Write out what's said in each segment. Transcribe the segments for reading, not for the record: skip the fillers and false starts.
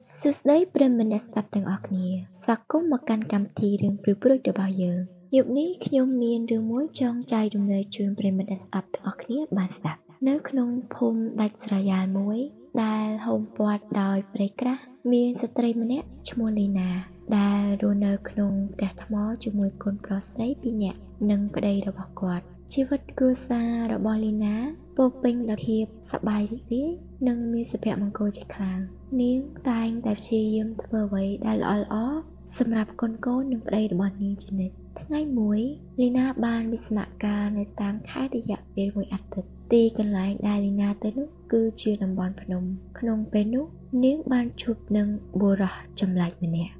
សួស្តីប្រិយមិត្តអ្នកស្ដាប់ទាំងអស់គ្នាស្វាគមន៍មកកាន់កម្មវិធីរឿងព្រឺព្រួចរបស់យើងយប់នេះខ្ញុំមានរឿងមួយចង់ចែករំលែកជូនប្រិយមិត្តអ្នកស្ដាប់ទាំងអស់គ្នាបានស្ដាប់នៅក្នុងភូមិដាច់ស្រយាលមួយដែលហុំព័ទ្ធដោយព្រៃក្រាស់មានស្ត្រីម្នាក់ឈ្មោះលីណាដែលរស់នៅក្នុងផ្ទះថ្មជាមួយកូនប្រុសស្រីពីរនាក់និងប្តីរបស់គាត់ជីវិតគ្រួសាររបស់លីណាពោពេញដោយភាពសប្បាយរីករាយនិងមានសុភមង្គលជាខ្លាំងនាងតែងតែព្យាយាមធ្វើអ្វីដែលល្អៗសម្រាប់កូនៗនិងប្តីរបស់នាងជានិច្ចថ្ងៃមួយលីណាបានវិស្មការនៅតាមខេត្តរយៈពេលមួយអាទិត្យទីកន្លែងដែលលីណាទៅនោះគឺជាតំបន់ភ្នំក្នុងពេលនោះនាងបានជួបនឹងបុរសចម្លែកម្នាក់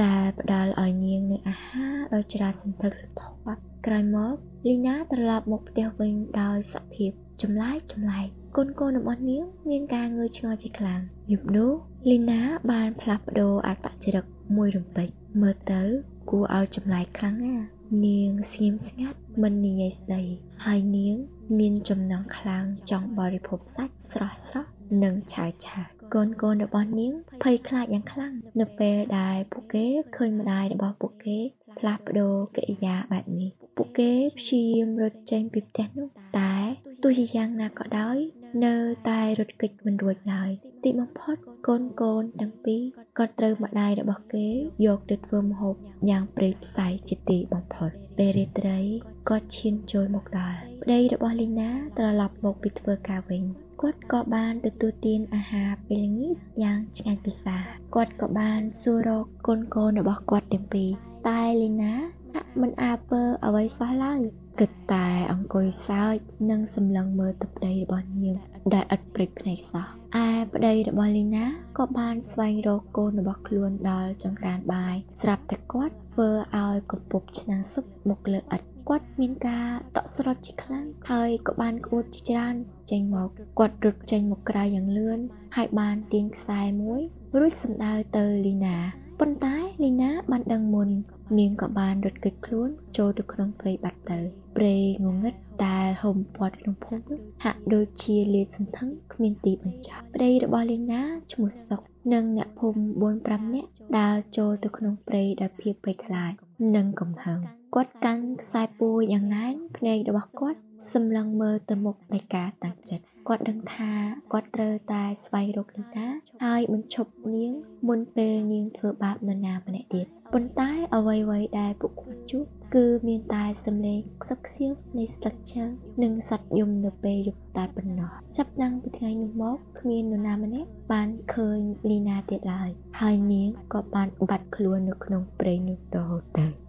ដែលផ្ដល់ឲ្យនាងនូវអាហារដ៏ច្រើនសន្ធឹកសន្ធាប់ក្រោយមកលីណាត្រឡប់មកផ្ទះវិញដោយសភាពចម្លែកកូនៗរបស់នាងមានការងឿឆ្ងល់ជាខ្លាំងយប់នោះលីណាបានផ្លាស់ប្ដូរអត្តចរិតមួយរំពេចមើលទៅគួរឲ្យចម្លែកខ្លាំងណាស់នាងស្ងៀមស្ងាត់មិននិយាយស្ដីហើយនាងមានចំណង់ខ្លាំងចង់បរិភោគសាច់ស្រស់ៗនិងឆាវៗកូនៗរបស់នាងភ័យខ្លាចយ៉ាងខ្លាំងនៅពេលដែលពួកគេឃើញម្ដាយរបស់ពួកគេផ្លាស់ប្ដូរកិរិយាបែបនេះពួកគេព្យាយាមរត់ចេញពីផ្ទះនោះតែទោះជាយ៉ាងណាក៏ដោយនៅតែរត់គេចមិនរួចឡើយទីបំផុតកូនៗទាំងពីរក៏ត្រូវម្ដាយរបស់គេយកទៅធ្វើម្ហូបយ៉ាងព្រៃផ្សៃជាទីបំផុតពេលរាត្រីក៏ឈានចូលមកដល់ប្តីរបស់លីណាត្រឡប់មកពីធ្វើការវិញគាត់ក៏បានទទួលទានអាហារពេលល្ងាចយ៉ាងឆ្ងាញ់ពិសាគាត់ក៏បានសួររកកូនៗរបស់គាត់ទាំងពីរតែលីណាហាក់មិនអើពើអ្វីសោះឡើយគិតតែអង្គុយសើចនិងសម្លឹងមើលទៅប្តីរបស់នាងដែលឥតព្រេចភ្នែកសោះឯប្តីរបស់លីណាក៏បានស្វែងរកកូនរបស់ខ្លួនដល់ចង្ក្រានបាយស្រាប់តែគាត់ធ្វើឲ្យកំពប់ឆ្នាំងស៊ុបមកលើឥដ្ឋគាត់មានការតក់ស្លុតជាខ្លាំងហើយក៏បានក្អួតជាច្រើនចេញមកគាត់រត់ចេញមកក្រៅយ៉ាងលឿនហើយបានទាញខ្សែមួយរួចសម្ដៅទៅលីណាប៉ុន្តែលីណាបានដឹងមុននាងក៏បានរត់គេចខ្លួនចូលទៅក្នុងព្រៃបាត់ទៅព្រៃងងឹតដែលហុំព័ទ្ធក្នុងភូមិនោះហាក់ដូចជាលាតសន្ធឹងគ្មានទីបញ្ចប់ប្តីរបស់លីណាឈ្មោះសុកនិងអ្នកភូមិ 4-5 នាក់ដើរចូលទៅក្នុងព្រៃដោយភាពភ័យខ្លាចនិងកំហឹងគាត់កាន់ខ្សែពួរយ៉ាងណែនភ្នែករបស់គាត់សម្លឹងមើលទៅមុខដោយការតាំងចិត្តគាត់ដឹងថាគាត់ត្រូវតែស្វែងរកលីណាហើយបញ្ឈប់នាងមុនពេលនាងធ្វើបាបនរណាម្នាក់ទៀតប៉ុន្តែអ្វីៗដែលពួកគាត់ជួបគឺមានតែសំឡេងខ្សឹបខ្សៀវនៃស្លឹកឈើនិងសត្វយំនៅពេលយប់តែប៉ុណ្ណោះចាប់តាំងពីថ្ងៃនោះមកគ្មាននរណាម្នាក់បានឃើញលីណាទៀតឡើយហើយនាងក៏បានបាត់ខ្លួននៅក្នុងព្រៃនោះរហូតទៅ